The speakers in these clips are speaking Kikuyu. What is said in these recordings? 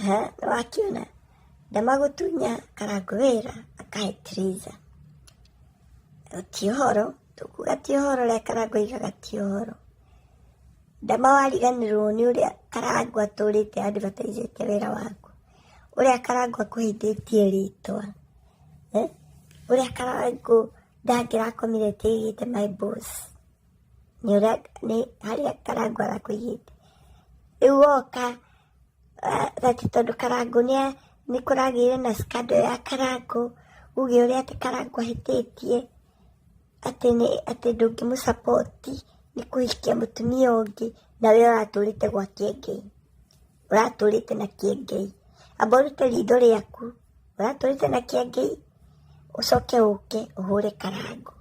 Aha, nĩwakĩona ndamagũtunya Karangũ wĩra akahe Triza. Ti ũhoro, tũkuga ti ũhoro ũrĩa Karangũ aigaga ti ũhoro. Ndama wariganĩrwo nĩ ũrĩa Karangũ atũrĩte advertisete wĩra waku, ũrĩa Karangũ akũhĩtĩtie rĩtwa, eh? Ũrĩa Karangũ ndangĩrakomire atigĩte my boss, nĩ ũrĩa nĩ harĩa Karangũ arakũigĩte. Rĩu woka atĩ tondũ Karangũ nĩ kũragĩire na scandal ya Karangũ, uge ũrĩa atĩ Karangũ ahĩtĩtie, atĩ nĩ atĩ ndũngĩmũ support nĩ kũhikia mũtumia ũngĩ, na we ũratũrĩte gwa Kĩengei, ũratũrĩte na Kĩengei. Amba ũrute ritho rĩaku, ũratũrĩte na Kĩengei, ũcoke ũke ũhũre Karangũ,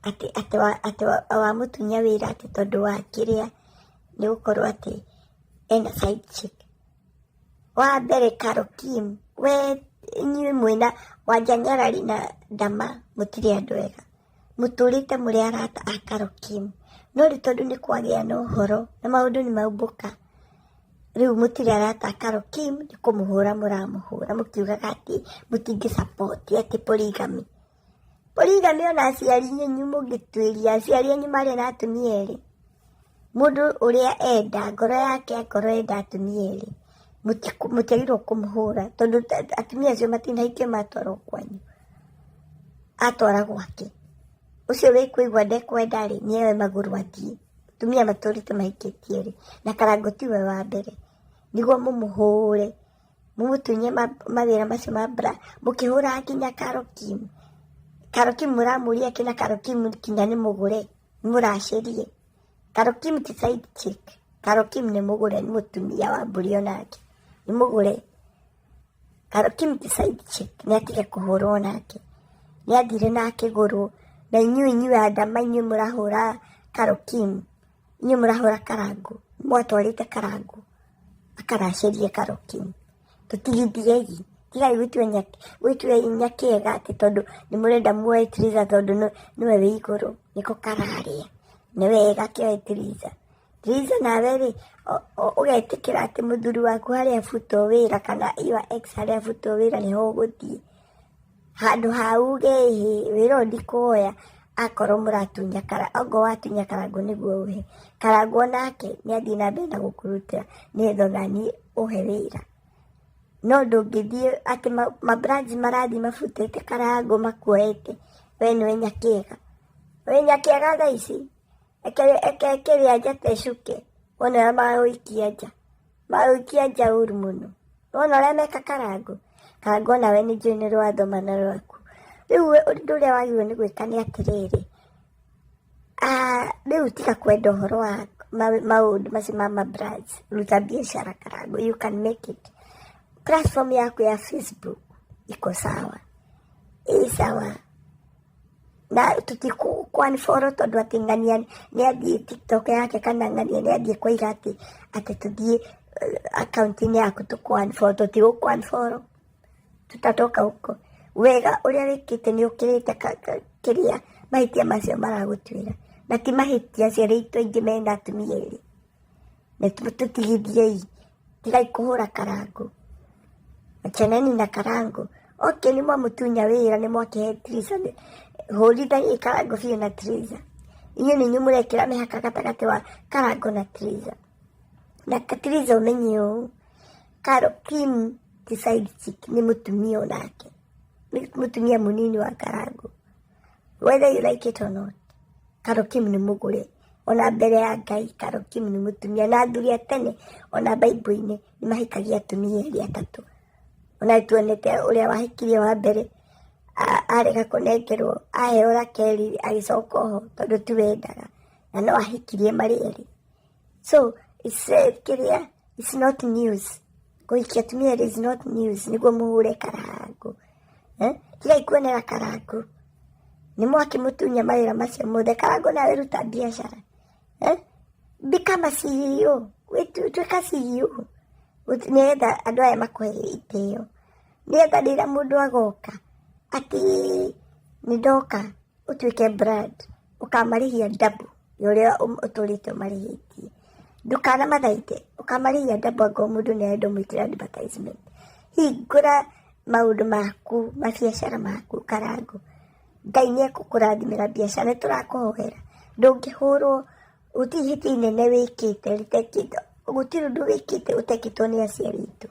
atĩ atĩ atĩ wamũtunya wĩra atĩ tondũ wa kĩrĩa, nĩ gũkorwo atĩ ena side chick. Wa mbere Carol Kim, we inyuĩ mwĩna Wanja Nyarari na Ndama mũtirĩ andũ ega. Mũtũrĩte mũrĩ arata a Carol Kim. No rĩu tondũ nĩ kwagĩa na ũhoro na maũndũ nĩ maumbũka, rĩu mũtirĩ arata a Carol Kim, nĩ kũmũhũra mũramũhũra mũkiugaga atĩ mũtingĩ support atĩ polygamy. Polygamy ona aciari anyu mũngĩtuĩria, aciari anyu marĩ na atumia erĩ. Mũndũ ũrĩa enda, ngoro yake akorwo enda atumia erĩ, mũtiagĩrĩirwo kũmũhũra tondũ atumia acio matinahikio matwarwo kwanyu, atwara gwake. Ũcio wĩkũigua ndekwenda rĩ, nĩ oe magũrũ athiĩ. Atumia matũrĩte mahikĩtie erĩ, na Karangũ tiwe wa mbere. Nĩguo mũmũhũre, mũmũtunye mawĩra macio ma mbra, mũkĩhũraga nginya Carol Kim. Carol Kim mũramũria kĩ na Carol Kim nginya nĩ mũgũre, mũracĩrie. Carol Kim ti side chick. Carol Kim nĩ mũgũre, nĩ mũtumia wa mbũri onake, nĩ mũgũre. Carol Kim ti side chick, nĩ atige kũhũrwo nake. Nĩ athire na akĩgũrwo, na inyuĩ inyuĩ andama inyuĩ mũrahũra Carol Kim, inyuĩ mũrahũra Karangũ, mwatwarĩte Karangũ akaracĩrie Carol Kim. Tũtigithiei, tigai gwĩtua nyakĩega atĩ tondũ nĩ mũrenda muoe Triza tondũ nĩwe wĩ igũrũ, nĩko kararĩa. Nĩ wega kĩoe Triza. Triza nawe rĩ, ũgetĩkĩra atĩ mũthuri waku harĩa abutwo wĩra kana your ex harĩa abutwo wĩra nĩho ũgũthiĩ. Handũ ha uge ĩhĩ wĩra ũyũ ndikuoya akorwo mũratunya okorwo watunya Karangũ nĩguo ũhe. Karangũ onake nĩ athiĩ na mbere na gũkũrutĩra nĩgetha onaniĩ ũhe wĩra. No ndũngĩthiĩ atĩ ma branch marathiĩ mabutĩte Karangũ makuoete we nĩwe nyakĩega. Wĩ nyakĩega thaa ici? Reke kĩrĩa njata ĩcuke wone ũrĩa magũikia nja. Magũikia nja ũru mũno. Wona ũrĩa meka Karangũ? Karangũ onawe nĩ njũĩ nĩ rwathoma na rwaku. Rĩu ũndũ ũrĩa wagĩrĩirwo nĩ gwĩka nĩ atĩrĩrĩ, rĩu tiga kwenda ũhoro wa maũndũ macio ma ma branch, ruta biacara Karangũ, you can make it. Platform yaku ya Facebook iko sawa, ĩ sawa na tũtikũ-unfollow tondũ atĩ ng'ania nĩ athiĩ TikTok yake kana ng'ania nĩ athiĩ kũiga atĩ atĩ tũthiĩ akaunti-inĩ yaku tũkũ-unfollow, tũtigũkũ-unfollow, tutatoka huko. Wega ũrĩa wĩkĩte nĩ ũkĩrĩte kĩrĩa mahĩtia macio maragũtuĩra, na ti mahĩtia aciari aitũ aingĩ mena atumia erĩ. Na tũtigithiei, tigai kũhũra Karangũ, achaneni na Karangũ. Okay nĩ mwamũtunya wĩra nĩ mwakĩhe Triza, hũrithaniai Karangũ biũ na Triza. Inyuĩ nĩ inyuĩ mũrekĩra mĩhaka gatagatĩ wa Karangũ na Triza. Na Triza ũmenye ũũ, Carol Kim ti side chick nĩ mũtumia onake, nĩ mũtumia mũnini wa Karangũ. Whether you like it or not, Carol Kim nĩ mũgũre ona mbere ya Ngai. Carol Kim nĩ mũtumia na athuri a tene ona Bible-inĩ nĩ mahikagia atumia erĩ atatũ. Ona tuonete ũrĩa wahikirie wa mbere arega kũnengerwo aheo Rakeli agĩcoka oho tondũ tiwe endaga na no ahikirie marĩ erĩ. So it's kĩrĩa it's not news. Kũhikia atumia erĩ is not news nĩguo mũhũre Karangũ. Eh? Tigai kuonera Karangũ. Nĩ mwakĩmũtunya mawĩra macio mothe. Karangũ nawe ruta biacara. Eh? Become a CEO. Tuĩka CEO. Nĩgetha andũ aya makũhe itĩo. Nĩgetha rĩrĩa mũndũ agoka atĩ nĩ ndoka ũtuĩke brand, ũkamarĩhia double ya ũrĩa ũtũrĩte ũmarĩhĩtie. Ndũkanamathaithe, ũkamarĩhia double angĩkorwo mũndũ nĩ arenda ũmwĩkĩre advertisement. Hingũra maũndũ maku, mabiacara maku Karangũ. Ngai nĩ ekũkũrathimĩra biacara, nĩ tũrakũhoera. Ndũngĩhũrwo, gũtirĩ ihĩtia inene wĩkĩte rĩtekĩtwo, gũtirĩ ũndũ wĩkĩte ũtekĩtwo nĩ aciari aitũ.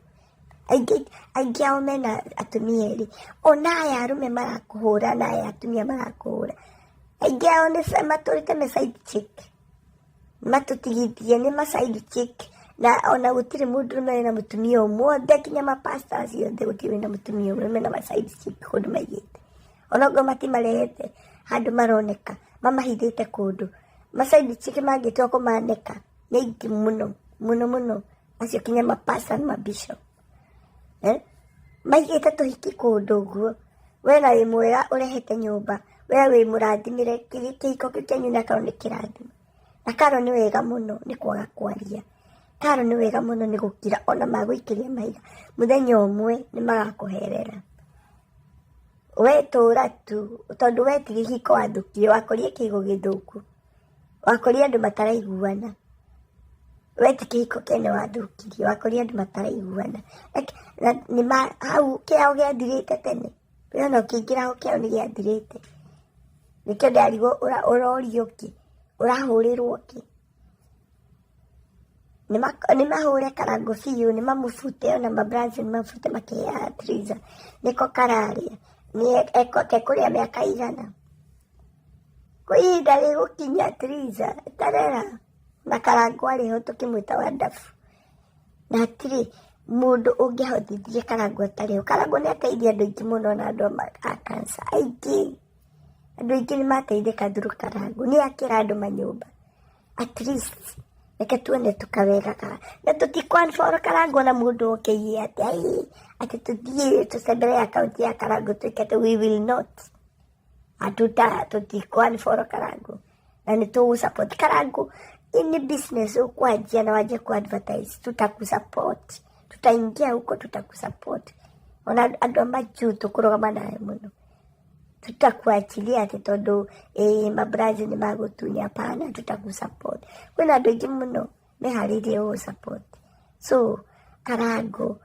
Aingĩ aingĩ ao mena atumia erĩ, ona aya arũme marakũhũra na aya atumia marakũhũra, aingĩ ao nĩ matũrĩte me side chick, matũtigithie nĩ ma side chick, na ona gũtirĩ mũndũrũme wĩna mũtumia ũmwe, othe nginya ma pastors othe gũtirĩ wĩna mũtumia ũmwe, mena ma side chick kũndũ maigĩte. Onokorwo matimarehete handũ maroneka, mamahithĩte kũndũ. Ma side chick mangĩtua kũmanĩka nĩ aingĩ mũno mũno mũno, acio nginya ma pastor na ma bishop. Eh? Maigĩte tũhiki kũndũ ũguo, we na wĩ mwega ũrehete nyũmba, we wĩ mũrathimĩre, kĩhiko kĩu kĩanyu na Carol nĩ kĩrathime. Na Carol nĩ wega mũno nĩ kwaga kwaria. Carol nĩ wega mũno nĩ gũkira ona magũikĩria mahiga, mũthenya ũmwe nĩ magakũherera. We tũra tu, tondũ we ti kĩhiko wathũkirie, wakorire kĩhigo gĩthũku, wakorire andũ mataraiguana. We ti kĩhiko kĩene wathũkirie, wakorire andũ mataraiguana. Na nĩma hau kĩao gĩathirĩte tene, we ona ũkĩingĩra ho kĩao nĩ gĩathirĩte. Nĩkĩo ndĩrarigwo ũrorio kĩ, ũrahũrĩrwo kĩ. Nĩ mahũre Karangũ biũ, nĩ mamũbute ona ma branch nĩ mamũbute makĩheaga Triza, nĩko kararĩa, kekũrĩa mĩaka igana. Kwĩ ihinda rĩgũkinya Triza, eterera, na Karangũ arĩ ho tũkĩmwĩta Wandabu, na hatirĩ mũndũ ũngĩahotithirie Karangũ atarĩ ho. Karangũ nĩ ateithirie andũ aingĩ mũno na andũ a cancer aingĩ, andũ aingĩ nĩ mateithĩka through Karangũ, nĩ akĩra andũ manyũmba. At least reke tuone tũkawega ka na tũtikwanboro Karangũ na mũndũ oke iye atĩ ai atĩ tũthiĩ tũcembere akaunti ya Karangũ twĩke atĩ we will not atuta tũtikwanboro Karangũ na nĩ tũgũ support Karangũ ini business ũkwanjia na wanjie ku advertise tutakusupport, tutaingia huko tutakusupport. Ona andũ a majuu tũkũrũgama nawe mũno, tutakuachilia atĩ tondũ ĩĩ mabranch nĩ magũtunya, hapana, tutakusupport. Kwĩna andũ aingĩ mũno meharĩirie gũgũ support. So Karangũ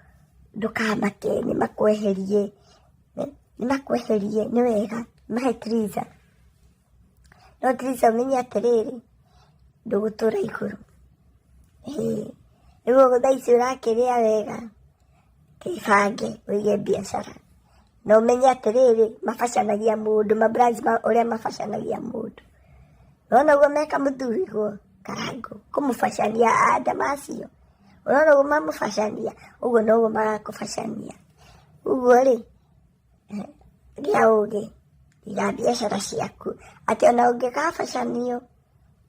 ndũkamake, nĩ makweherie, nĩ makweherie, nĩ wega mahe Triza, no Triza ũmenye atĩrĩrĩ, ndũgũtũra igũrũ. Ĩĩ rĩu thaa ici ũrakĩrĩa wega, kĩbange ũige biacara na ũmenye atĩrĩrĩ, mabacanagia mũndũ, mabranch ũrĩa mabacanagia mũndũ. Ũrona ũguo meka mũthurigwo Karangũ kũmũbacania Damacio, ũrona ũguo mamũbacania, ũguo noguo magakũbacania. Ũguo rĩ, gĩa ũgĩ, iga biacara ciaku, atĩ ona ũngĩgabacanio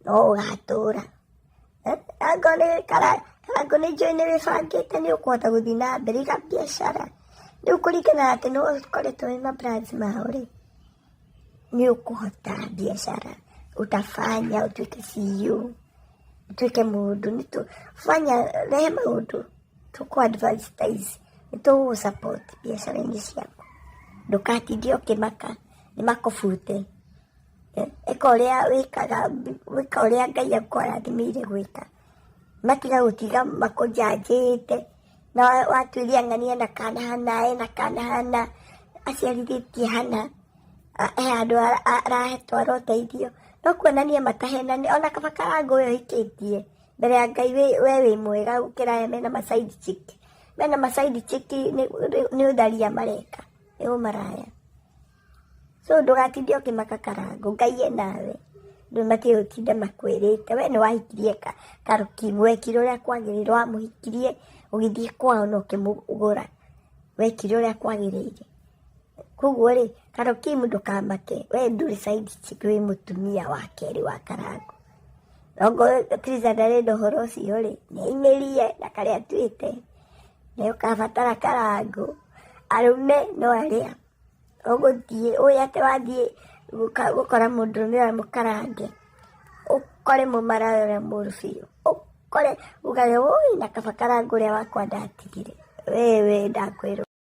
no ũgatũra. Angorwo nĩ Karangũ nĩ njũĩ nĩ wĩbangĩte nĩ ũkũhota gũthiĩ na mbere, iga biacara. Rĩu kũringana na atĩ nĩ ũkoretwo wĩ mabranch mao rĩ, nĩ ũkũhota biacara, utafanya ũtuĩke CEO, ũtuĩke mũndũ, fanya rehe maũndũ tũkũ advertise, nĩ tũgũgũ support biacara-inĩ ciaku. Ndũgatinde ũkĩmaka nĩ makũbute. Ĩka ũrĩa wĩkaga, ĩka ũrĩa Ngai akũrathimĩire gwĩka. Matiga gũtiga makũnjanjĩte, na watuĩria ng'ania ena kana hana, ena kana hana, aciarithĩtie hana, he handũ aratwara ũteithio. No kuonania matahenania, ona kaba Karangũ ũyũ ũhikĩtie, mbere ya Ngai we wĩ mwega gũkĩra aya mena ma side chick. Mena ma side chick nĩ ũtharia mareka, nĩ ũmaraya. So ndũgatinde ũkĩmaka Karangũ, Ngai e nawe. Ndũ matigũtinda makwĩrĩte, we nĩ wahikirie Karukimu, wekire ũrĩa kwagĩrĩire, wamũhikirie ũgĩthiĩ kwao na ũkĩmũgũra, wekire ũrĩa kwagĩrĩire. Koguo rĩ, Karukimu ndũkamake, we ndũrĩ side chick, wĩ mũtumia wa kerĩ wa Karangũ. Okorwo Triza ndarenda ũhoro ũcio rĩ, nĩ aimĩrie na karĩa atuĩte, nĩ ũkabatara Karangũ, arũme no arĩa ũgũthiĩ ũĩ atĩ wathiĩ gũkora mũndũrũme ũrĩa mũkarange, ũkore mũmaraya ũrĩa mũru biũ, ũkore ugage ũi na kaba Karangũ ũrĩa wakwa ndatigire, wewe ndakwĩrwo.